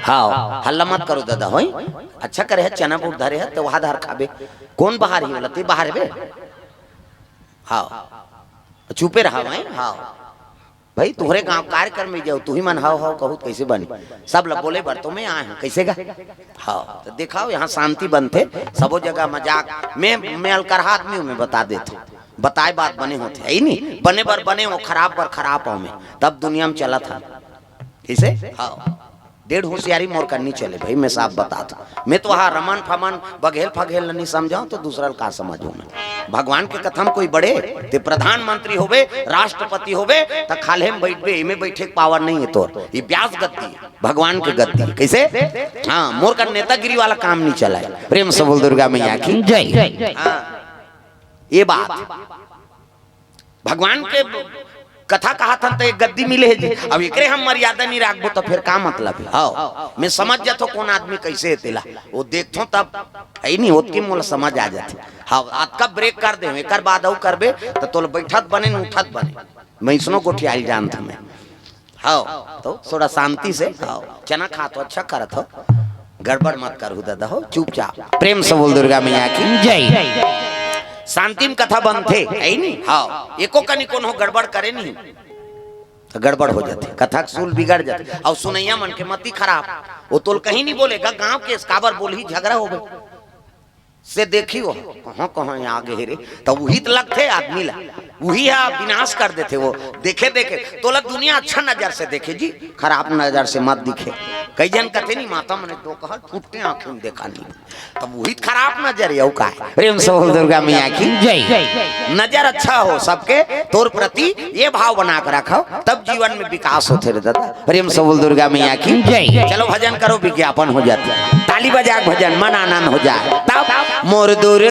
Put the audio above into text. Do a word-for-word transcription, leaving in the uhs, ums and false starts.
हाव, हल्ला मत करो दादा, होई? अच्छा करे हे, चना बूट धरे हे, त वहा धर खाबे। कोन बाहर ही वाला? ते बाहर बे? हाव। चुपे रहा, होई? हाव। भाई, तुहरे गांव कार्यक्रम में जाओ, तुही मन हाव हाव कहू त कइसे बनी? सब ल बोले बर तो मैं आए हंव, कइसे गा? हाव, त देखाव, यहाँ शांति बनथे, सबो जगह मजाक। मैं, मैं अलकरहा आदमी हंव, मैं बता देथंव, बताए बात बने होथे, हे नी? बने बर बने हंव, खराब बर खराब हंव मैं, तब दुनिया में चलत हंव। कइसे? हाव। डेढ़ होशियारी मोर कर नी चले भाई, मैं साफ बताथंव। मैं तो वहा रमन फमन, बघेल फघेल ल नी समझंव, त दूसरा ल का समझहूं मैं? भगवान के कथा म कोई बड़े, ते प्रधानमंत्री होबे, राष्ट्रपति होबे, त खाल्हे म बइठबे, एमे बइठे के power नइ हे तोर। ये ब्यास गद्दी हे, भगवान के गद्दी हे। कइसे? हां, मोर कर नेतागिरी वाला काम नी चलय। प्रेम से बोल दुर्गा मैया की जय। हां, ये बात। भगवान के कथा कहत हन त एक गद्दी मिले हे जी। अब एकरे हम मर्यादा नी राखबो त फेर का मतलब हे? हाव, मैं समझ जाथंव कोन आदमी कइसे हे तेला। वो देखथंव तब, हे नी, ओतकी मोला समझ आ जाथे। हाव, अतका break कर देहूं, एकर बाद अउ करबे त तोला बइठत बने न उठत बने। मैं अइसनो गोठियाही जानथंव मैं। हाव, तो थोड़ा शांति से, हाव, चना खाथंव, अच्छा करत हव, गड़बड़ मत करहू दादा हो, चुपचाप। प्रेम से बोल दुर्गा मैया की जय। शांति म कथा बनथे, हे नी? हाव, एको कनी कोनो गड़बड़ करे नी, त गड़बड़ हो जाथे, कथा के सूल बिगड़ जाथे, अउ सुनइया मन के मति खराब। वो तोला कहीं नी बोले गा, गांव के काबर बोलही, झगरा होबे। से देखही वो, कहां कहां आगे हे रे, त उही त लगथे आदमी ला, उही हा विनाश कर देथे वो। देखे देखे तोला दुनिया अच्छा नजर से देखे जी, खराब नजर से मत दिखे। कई झन कथे नी, माता मने तो कहा फुट्टे आंखी म देखा नी, तब उही त खराब नजर हे, अउ का हे? प्रेम से बोल दुर्गा मैया की जय। नजर अच्छा हो सबके तोर प्रति, ये भाव बना के रखव, तब जीवन में विकास होथे रे दादा। प्रेम से बोल दुर्गा मैया की जय। चलो भजन करो, विज्ञापन हो जाथे, ताली बजा के भजन, मन आनंद हो जाय। तब मोर दुर्गा